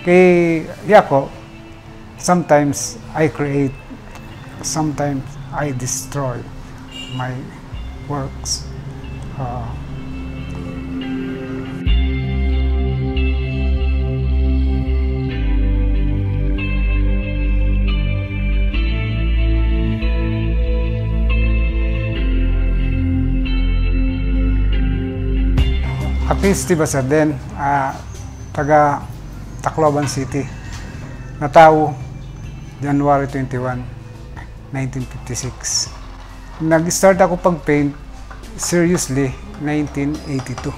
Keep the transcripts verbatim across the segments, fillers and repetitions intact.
Kay ako, sometimes I create, sometimes I destroy my works. Ah. Artista ba, sir, then, ah, taga Tacloban City. Natawo January twenty-one, nineteen fifty-six. Nag-start ako pag-paint seriously nineteen eighty-two.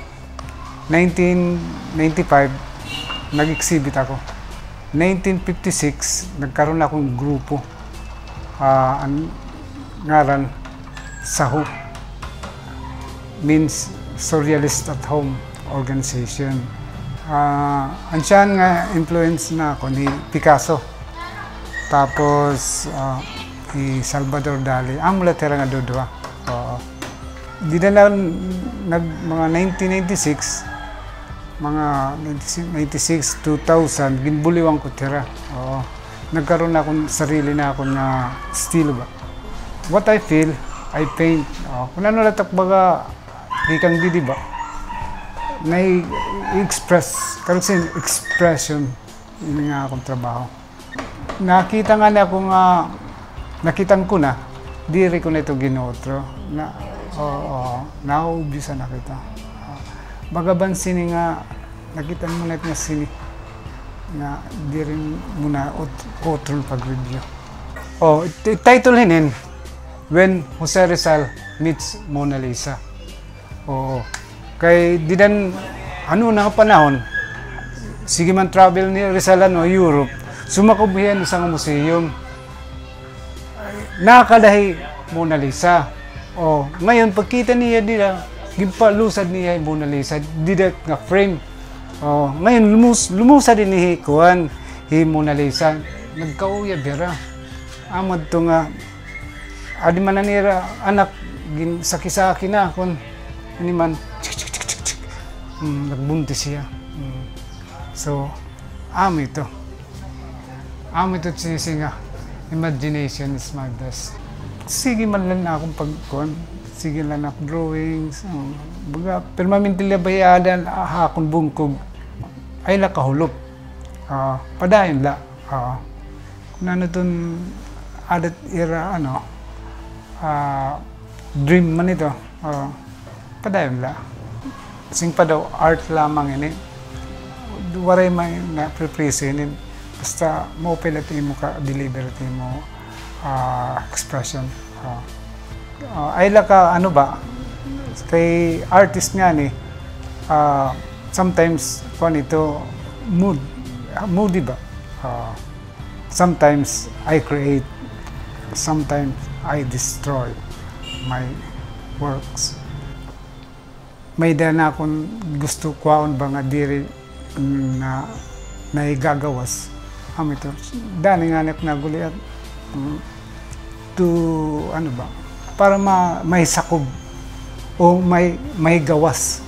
Nineteen ninety-five, nag-exhibit ako. Nineteen fifty-six, nagkaroon akong grupo. Ah, an ngaran Saho, means Surrealist at Home Organization. Ah, an siya nga influence na ako ni Picasso. Tapos, ah, hi Salvador Dali. Amo la hira nga duduha. Oo. Dida na nag-, mga nineteen ninety-six, mga ninety-six, ninety-six, two thousand, ginbuliwan ko hira. Oo. Nagkaroon na akong sarili na akon nga estilo ba. What I feel, I paint. Oo. Kun ano la it ak baga, gikan didi ba, nai-express, karuyag siring expression, ini nga akon trabaho. Nakita ngani ako nga, nakitaan ko na, diri ko na ito gin-utro. Na, oo, oo, naubisan na kita. Baga ba sini nga, nakitaan mo na it nga sini, nga diri mo na ut-, utron pag-review. Oh, it-, it title hinin, When Jose Rizal Meets Mona Lisa. Oo. Kay dida han una nga panahon, sige man travel ni Rizal han Europe, sumakob hiya han usa nga museum. Nakada hi Mona Lisa. O, ngayon, pagkita niya dida, ginpalusad niya hi Mona Lisa, dida nga frame. O, ngayon, lumus-, lumusad ini hi kuan, hi Mona Lisa. Nagkauyab hira. Amo adto nga, adi man an ira anak, ginsaki-saki na, kun, ini man, chik, chik, chik, chik, chik. Hmm, nagbuntis hiya. Hmm. So, amo ito. Amo ito sisi nga, imagination is my best. Sige man la an akon pagkuan, sige la an ak drawings, um, baga, permanente la ba iya ada ha akon bungkog, ay la kahulop. Ah, padayon la. Ah, kun ano iton ada it ira, ano, ah, dream man ito. Ah, padayon la. Siring pa daw, art lamang ini. Waray man naprepreso ini. Basta maupay la it imo ka-deliver it imo, ah, expression. Ah. Ah, ay la ka, ano ba, kay artist ngani, ah, sometimes, kuan ito, mood, moody ba? Ah, sometimes I create, sometimes I destroy my works. May-ada na akon gusto kuhaon ba nga diri na, naigagawas. Amo ito. Dani ngani ak naguliat. Mm. To, ano ba? Para ma-, may sakob o may, may gawas.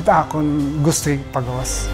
It akon gusto ipagawas.